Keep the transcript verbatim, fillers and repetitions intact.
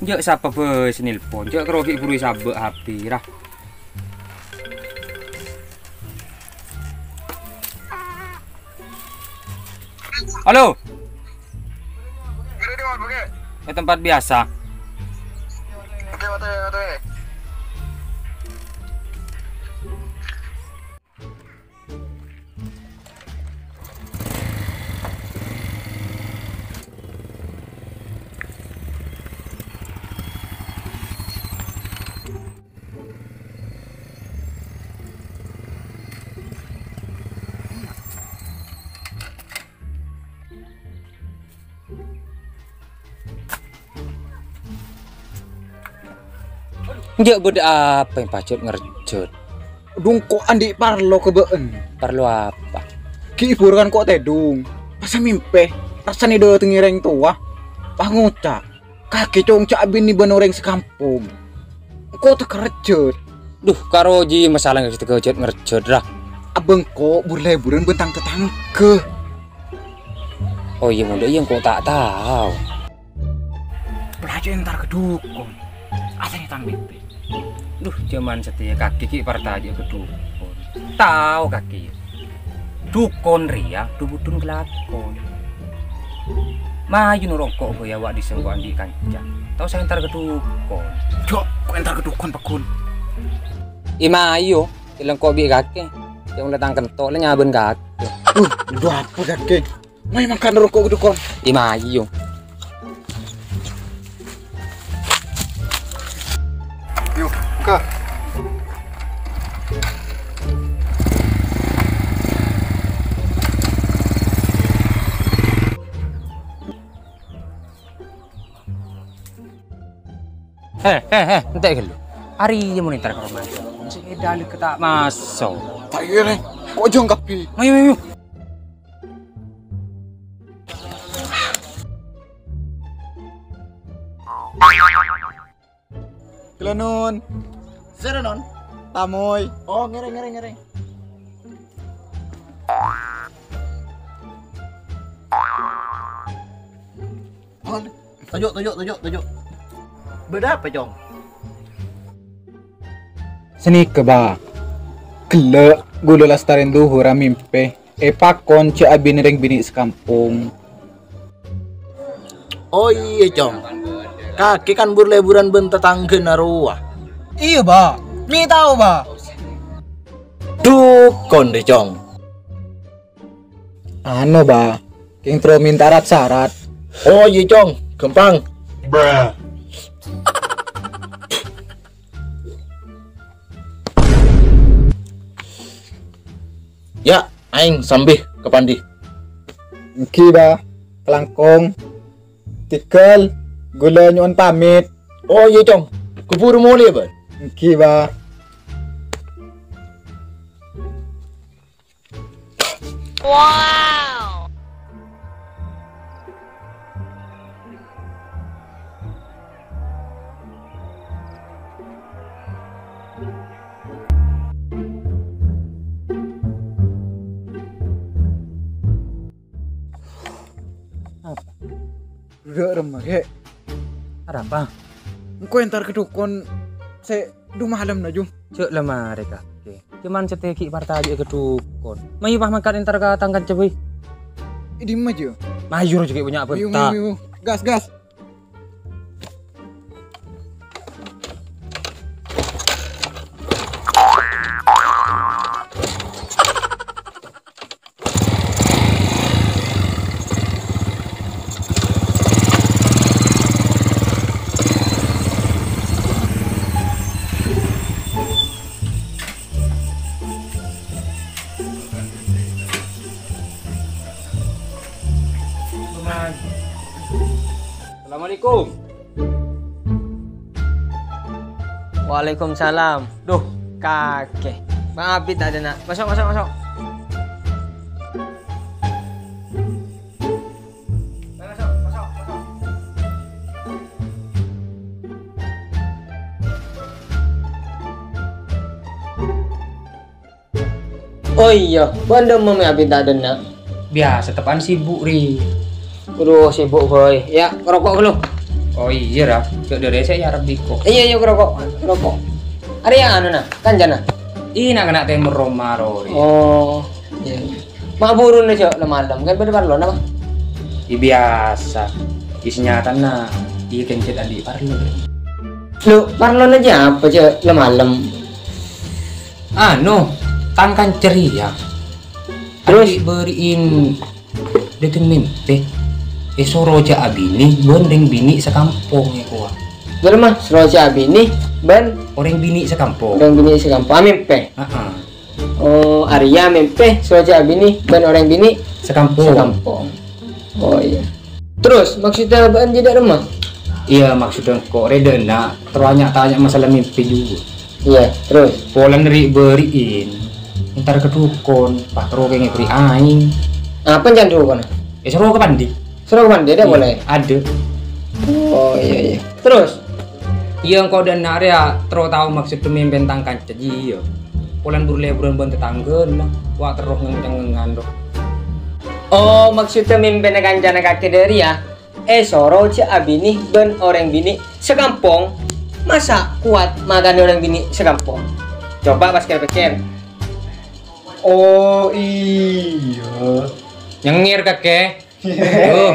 Jhâ' sapa bhâi sè nelpon, jhâ' karo ghi' buru èsabâ' H P, ra. Halo? Ke tempat biasa. Enjâ' bâdâ apa sè pajhât ngerjhât? Dhu, engko' andi' parlo ka bâ'na. Parlo apa? Ghi' buruwân ko' tèdung. Pas mèmpè, rassana èdâtengngè rèng towa. Pas ngoca', "Kakè, Cong, jhâ' abinè bân orèng sakampong. Engko' ta' kerjhât." Dhu, karo jiyâ masalah ngerjhât-kerjhât ngerjhât, ra. Abâ engko' bur-lèburân bân tang-tatangghâ. Oh iyâ, mon dâ' iyâ engko' ta' tao. Polaè entar ka dhukon. Asèng tang mèmpè. Dhu, jhâman satèya kakè ghi' partajâ'â ka dhukon. Tao kakè, yâ. Dhukon rèya dhu-budhun kalakon. Mayu noro' engko' bhâi, wa' dissa' engko' andi' kanca. Tao sè entar ka dhukon. Jhâ', ko' entar ka dhukon, pagghun. È mayu, èlèng engko' bi' kakè. Sè ollè tang kento, la nyabân kakè. Dhu, dhu apa kakè? Mayu mangkat noro' engko' ka dhukon. È mayu. Yu, ka. He, he, he, entè' ghâllu. Arèya mon entar ka roma. Sè è dâlem ta' maso'. Ta' iyâ, Rèng. Ko' jhâng kabbhi. Mayu, mayu, mayu. Ghâllu, Non. Sèra, Non? Tamoy. Oh, ngèrèng, ngèrèng, ngèrèng. Toju', toju', toju', toju'. Bâdâ apa, Cong? Sanèka, Ba. Ghellâ' ghulâ lastarèn dhuhurra mèmpè èpakon jhâ' abinè rèng binè' sakampong. Oh iyâ, Cong. Kakè kan bur-lèburân bân tatangghâna rowa. Iyâ, Ba. Mè' tao, Ba. Dhukon, dhi, Cong. Anu, Ba, kèng terro mènta rat-sarat. Oh iyâ, Cong, ghâmpang. Yâ, aèng sambhi ka pandi. Èngghi, Ba, kalangkong. Tèghâl, ghulâ nyo'on pamèt. Oh iyâ, Cong, ghâburu molè, Ba. Èngghi, Ba. Wow. Duduk remma, Kè. Ada apa? Engko' entar ka dhukon sè dhu malem, Naju. Jhâ' la marè, Kakè. Coma satèya ghi' partajâ'â ka dhukon. Mayu pas mangkat entar ka tang kanca bhâi. È dimma, Ju? Mayu, jhâ' ghi' bânnya' bânta. Mayu, mayu, mayu. Gas, gas. Assalamualaikum. Waalaikumsalam. Dhu, Kakè. Maaf, Bit, ta' dâ' enna'. Maso', maso', maso'. Oh iyâ, bâ'na dâ'emma mè' abit ta' dâ' enna'? Biyasa teppa'an sibuk, Ri. Aduh, sibuk, boy. Yâ, ngaroko' ghâllu. Oh iyâ, Ra. Jhâ' dâri sè èarep bi' engko'. Iyâ, iyâ, roko', roko'. Arèya anu, na, kancana. Ih, na'-kana' tèmor roma, Rori. Oh, iyâ, iyâ. Ma' buruna, jhâ' la malem, kan bâdâ parlona, Pa'? Iyâ, biyasa. Iyâ, sanyatana, iyâ, kèng cè' andi' parlo. Lo, parlona jhâ' apa, jhâ' la malem? Anu, tang kanca rèya. Terros? Andi' bâri'in dâteng mèmpè. Èsoro jhâ' abinè bân rèng binè' sakampong, è kowa. Bârâmma, soro jhâ' abinè bân orèng binè' sakampong. Orèng binè' sakampong. Ah, mèmpè. Heeh. Oh, arèya mèmpè soro jhâ' abinè bân orèng binè' sakampong. Sakampong. Oh, iyâ. Terros, maksoddhâ bâ'ân jhâ' dâ' remma? Iyâ, maksoddhâ engko' rè dâ' enna' terro nya-tanya masalah mèmpè jhughân. Iyâ, terros? Polana ri'-bâri'in. Entar ka dhukon, pas terro kèng èbâri' aèng. Apa can dhukon? Èsoro ka pandi. Soro ka pandi, dâ' polè? Adâ'. Oh, iyâ, iyâ. Terros? Iyâ, engko' dâ' enna' rèya terro tao maksoddhâ mèmpèna tang kanca jiyâ. Polana buru lèbârân bân tatangghâna, wa' terro ngèng-cèngngengan, ro. Oh, maksoddhâ mèmpèna kancana kakè dâri, yâ? Èsoro jhâ' abinè bân orèng binè' sakampong. Masa' kowat makanè orèng binè' sakampong? Coba pas kèr-pèkkèr. Oh, iyâ. Nyengngèr, kakè. Oh.